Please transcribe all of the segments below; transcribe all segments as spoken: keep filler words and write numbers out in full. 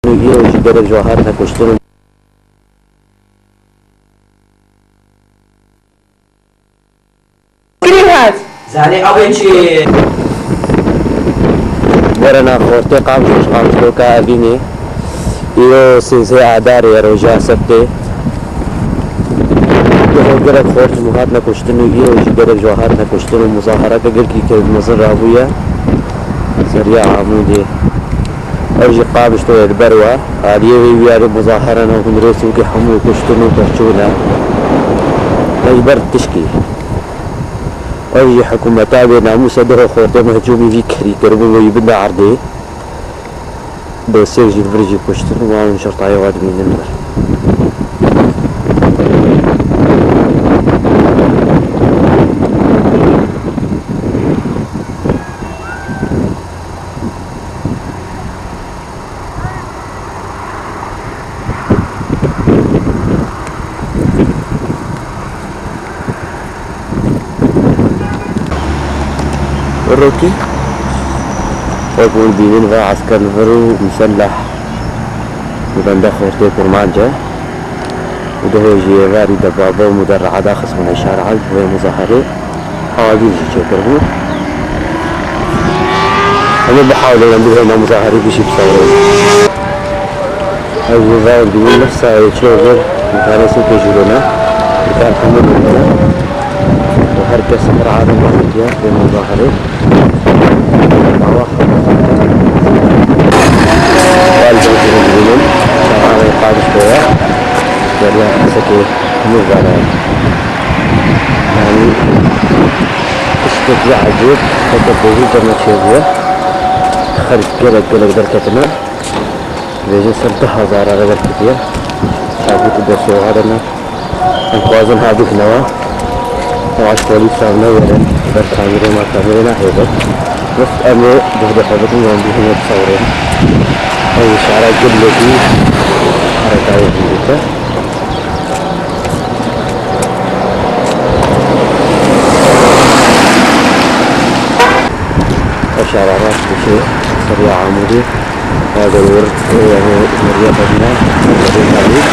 Îro jî gelek ji wan hatine kuştin û Kirî hat. Zanê ew ê çi? Were na xortê Qamişlo, ji Qamişloka Evînê. Îro sêzdeh Adarê ye, roja sebtê. Duho gelek xort ji min hatine kuştin û îro jî gelek ji wan hatine kuştin û muzahereke gelkî kevmezin rabûye. Zeriya Amûdê. Ew jî Qamişloyê li ber we. Aliyê wê wiyarê muzaheren û hundirê sûkê hemû kuştin û birçûn e. Ne ji ber tişkî. Ew jî hikûmeta bênamûse duho xortê me hicûmî vî kirî kiribû, wê wî bide erdê. Dosyek jî li vir jî kuştin û wan şertayê wa dibînin vir. Rokî. Wek hûn dibînin, va esker li vir û miseleh li benda xortê Kurmanc e. Û duhê jî êvarî debaba û muderre'a daxistibûne şara, ji bo vê muzaherê. Hawaldî jî çêkiribû. Em ê bihewlin em bihêne muzaherî bişî bisewrin. Ev jî va dibînin nifsa yê çê vir, mîtane sûkê jûrê ne. Mîtan hemû bûne. Û her kes her adem veketiye vê muzaherê. Dawa xwe. Val dibînin, şara Qamişloyê. Derya Hesekê hemû zane. Yanî tiştekî ecêb, heke bêjî dema çêbûye. Xelk gelek, gelek derketine. Bêjin ser du hezar re derketiye. Çabûk û destê wiha de ne. Em xwazin ha biknewe. Û aş polîsan newerin. Ber kamîrê me, kamîrê nahêle. Bes em ê duh defa bikin, yan bihîne bisewirên. Ew şara gelekî herekayê hindike. Ev şara rast dike, seriya Amûdê. Eger wir, yani, meriya xezine, meriya xezine.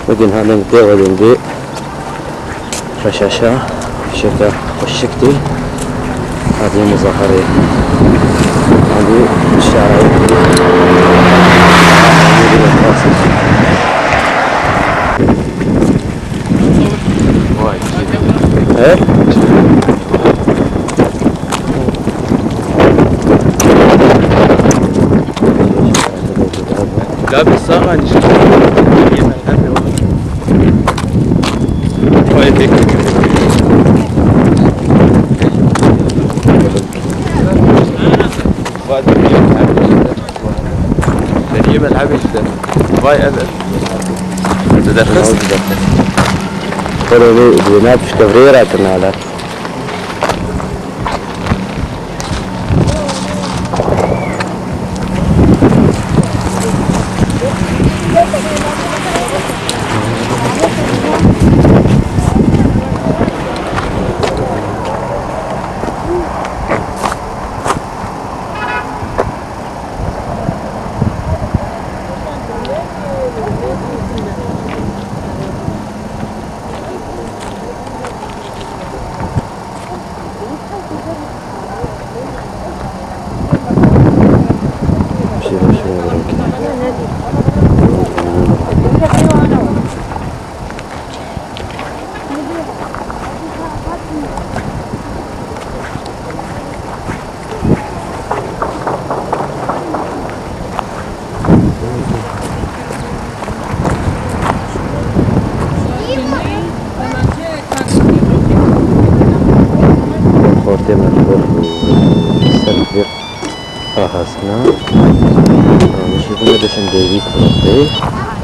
Wekî niha deng tê, we deng bê. Reşaşa fişeke xweşik tê. Hadî muzaherê. Hadî şarayê. He? Gabi sağa nişte. Vay pek. Vay. Deriyê me lehebê işte. Vay, ev, ev. Diderxist? Xwedê wê, wê ne piştevrê ra kirine hala. Xastina. Nişî bin dişin David Brookley.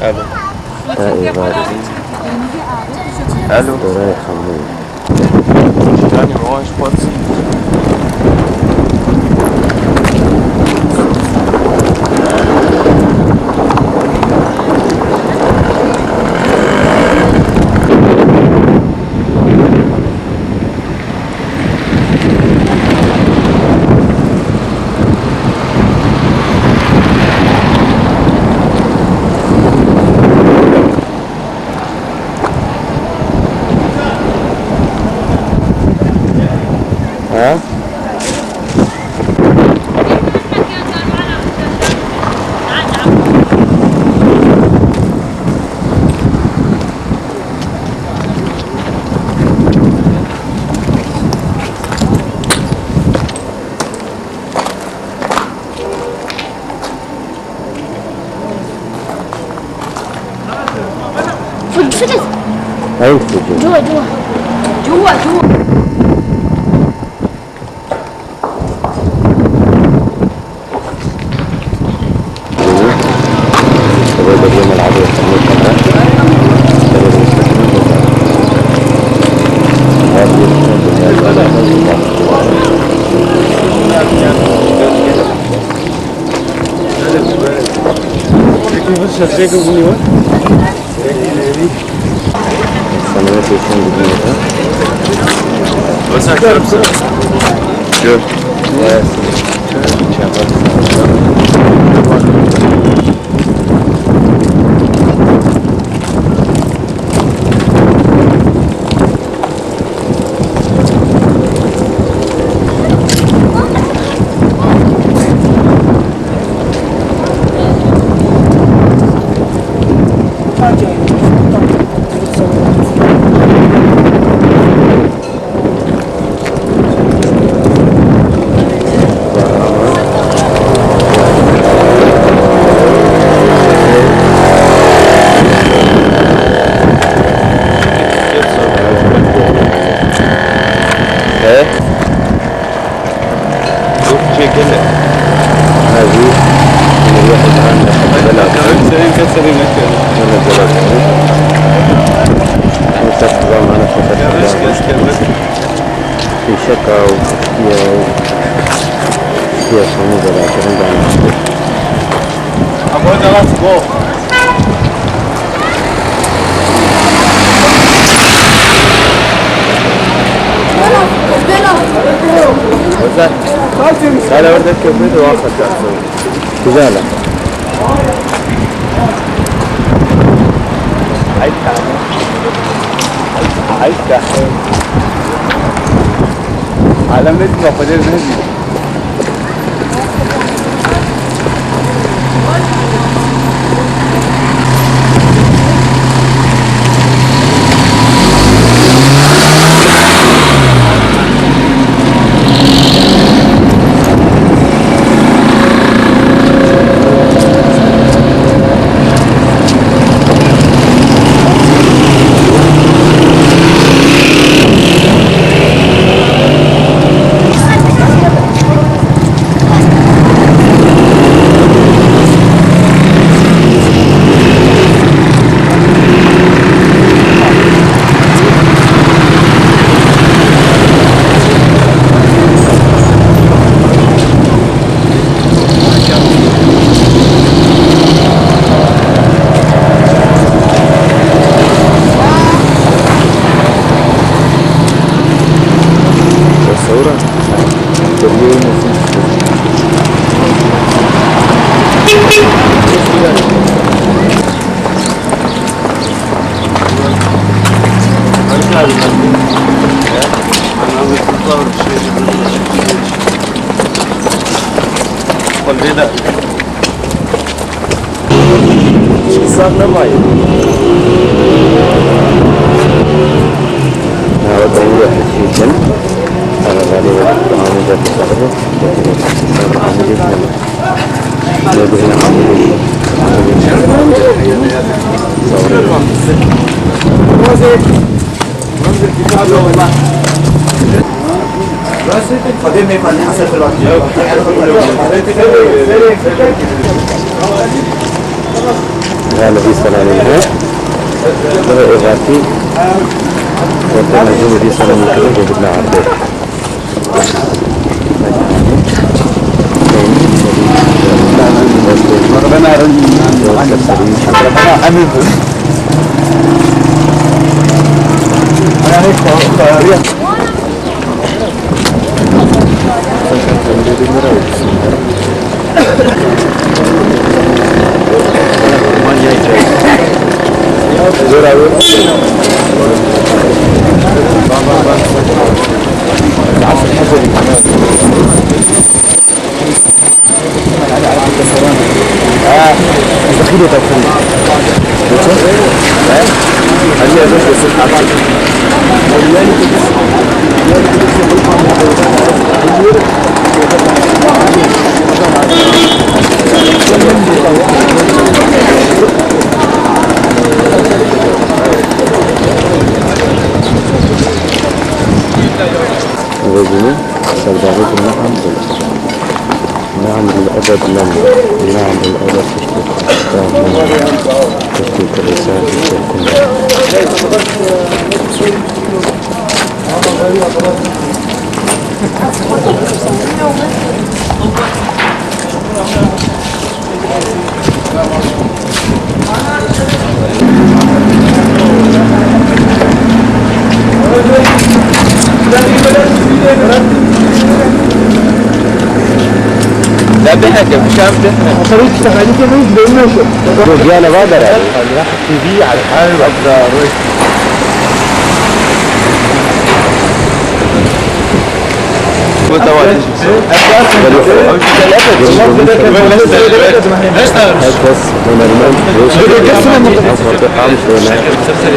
Alo. Ta êvarî. Alo. Dorayê xemû. Jiyanê me wan ji xwe dizî. Ha? Hayır, çocuğum. Cuwa, cuwa. Cuwa, cuwa. Sana ne seçim bilmiyorum. Yok. He? Dur, çekil. Hadi. Senin keserin ekledim. Yavaş kes, yavaş kes. Fîşeka û ya, ya şanî zêdekirin daniştî. Abo, devam, go. Özel. Hala orada köprü de var. Güzel. Ay, ay, ay. Alem ne diyor, Kadir ne diyor? Xwendê de. Sar nemaye. Nava dengê hesîtin. Aralarê Amêde bi sabir. Amêde bi sabir. Xwedê mêvanê ser xwe. Gel, dîsa nîne. Ev êvartî, orta mecnûn dîsa nîne, kir, gel bidine erdê. Vêjî min, serdarê min ne em. نعم للأبد نعم. نعم للأبد تشتي. تشتي كرسان تشتي. لا بهدف، مش عارف ده. خليك تخليك يا ميت، بقول لك. ديانا بقدر. تي في على الحال وأبدأ أروح. Her kes hunermend, rêz,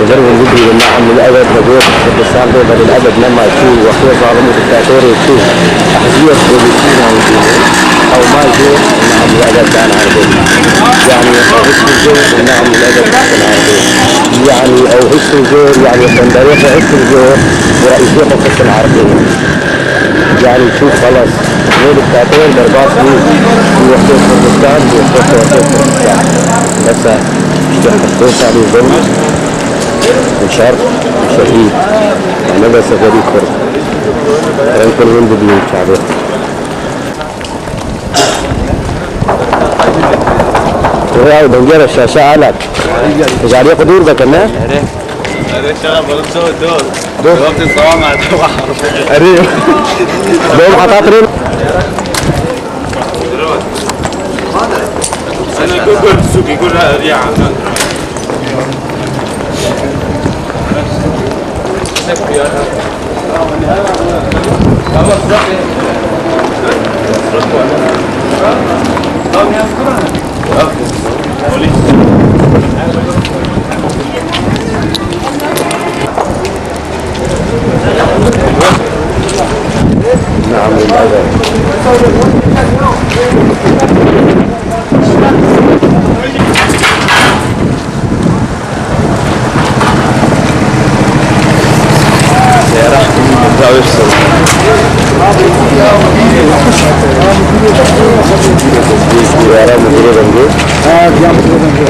Eger hûn bibînin, Ne'em lil Ebed li gor Kurdistan de, belê lil Ebed nema çû, wextê zalim û diktatorê çû, ehziyet polîtî nan dînin, ew ma jî Ne'em lil Ebed dan erdê. Yanî ew hiştin jê Ne'em lil Ebed xistin erdê. Yanî ew hiştin jê, yanî qenderê xwe hiştin jê, û reîsê xwe xistin erdê. Yanî çû xelas. Nê diktator derbas bû. Bû wextê Kurdistan, bû wextê Kurdistan. Bes e. Îşte heftê salî zulm û şer û şehîd. Ne de seferî Kurd. Rengkun hûn bibînin çavê. Rêya û dengê re şaşe alat. Jariyê xwe dûr veke, ne? Erê, şaşe balık zor, dur. Dur. Wextê sawa me, tamam. Erê. Dom heta tirê. Sen gol, gol, suki, gol, ya. نعم، للأبد. سيارة مديرة بنجي. آه، يا مديرة بنجي.